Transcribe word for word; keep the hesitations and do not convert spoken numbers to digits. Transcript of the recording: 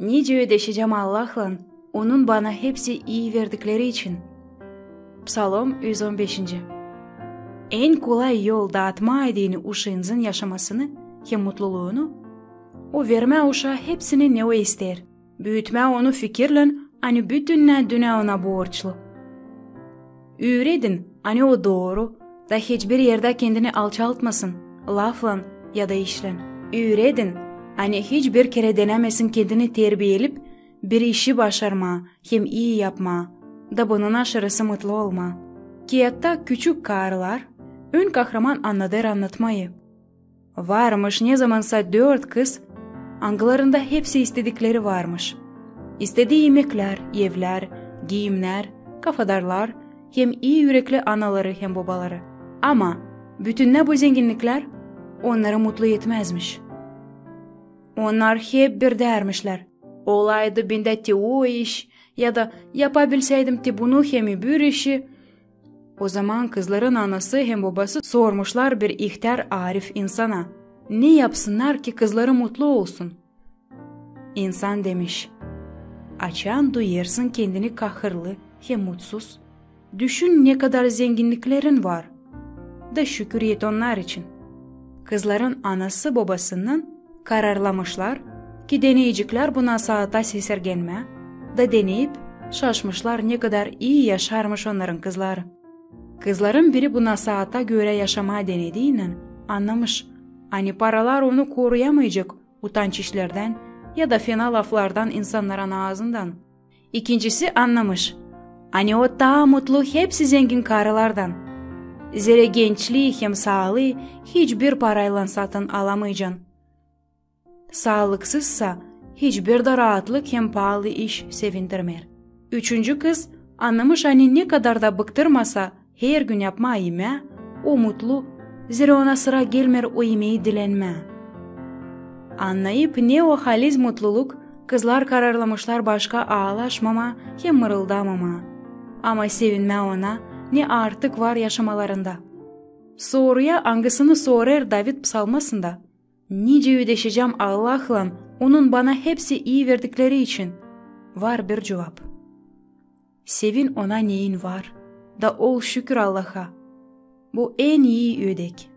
Nicä ödeşecäm Allahlan, Onun bana hepsi ii verdikleri için? Psalom üz on beşinci. En kolay yol daatmaa deyni uşaanızın yaşamasını hem mutluunu, o vermää uşaa hepsini, ne o isteer, büütmää onu fikirlän, ani bütünnä dünä ona borçlu. Üüredin, ani o dooru, da hiçbir erdä kendini alçaltmasın, laflan ya da işlän. Üüredin, ani hiçbir kerä denämesin kendini terbiyelip bir işi başarmaa hem ii yapmaa, da bunun aşırısı mutlu olmaa. Kiyatta "Küçük karılar" ön kahraman annadêr annatmayı. Varmış nezamansa dört kız, angılarında hepsi istedikleri varmış. İstedii imeklär, evlär, giimnär, kafadarlar hem ii ürekli anaları hem bobaları. Ama bütünnä bu zenginniklär onnarı mutlu etmäzmiş. Onnar hep bir deermişlär: "Olaydı bendä te o iş", ya da "Yapabilseydim te bunu hem öbür işi". Ozaman kızların anası hem bobası sormuşlar bir ihtär arif insana, ne yapsınnar, ki kızları mutlu olsun. İnsan demiş: "Açan duyêrsın kendini kahırlı hem mutsuz, düşün, ne kadar zenginniklerin var, da şükür et onnar için". Kızların anası bobasınnan kararlamışlar, ki deneyeceklär bu nasaata sesirgenmää, da deneyip şaşmışlar, ne kadar ii yaşarmış onnarın kızları. Kızların biri bu nasaata görä yaşamaa denediynän annamış, ani paralar onu koruyamayacek utanç işlerdän ya da fena laflardan insannarın aazından. İkincisi annamış, ani o taa mutlu hepsi zengin karılardan. Zerä gençlii hem saalıı hiçbir paraylan satın alamaycan. Saalıksızsa, hiçbir dä raatlık hem paalı iş sevindirmeer. Üçüncü kız annamış, ani ne kadar da bıktırmasa her gün yapmaa imää, o mutlu, zerä ona sıra gelmeer o imeyi dilenmää. Annayıp, ne o haliz mutluluk, kızlar kararlamışlar başka aalaşmamaa hem mırıldamamaa, ama sevinmää ona, ne artık var yaşamalarında. Soruya, angısını sorêr David psalmasında, "Nicä ödeşecäm Allahlan, Onun bana hepsi ii verdikleri için?", var bir cuvap: sevin Ona, neyin var, da ol şükür Allaha. Bu en ii ödek.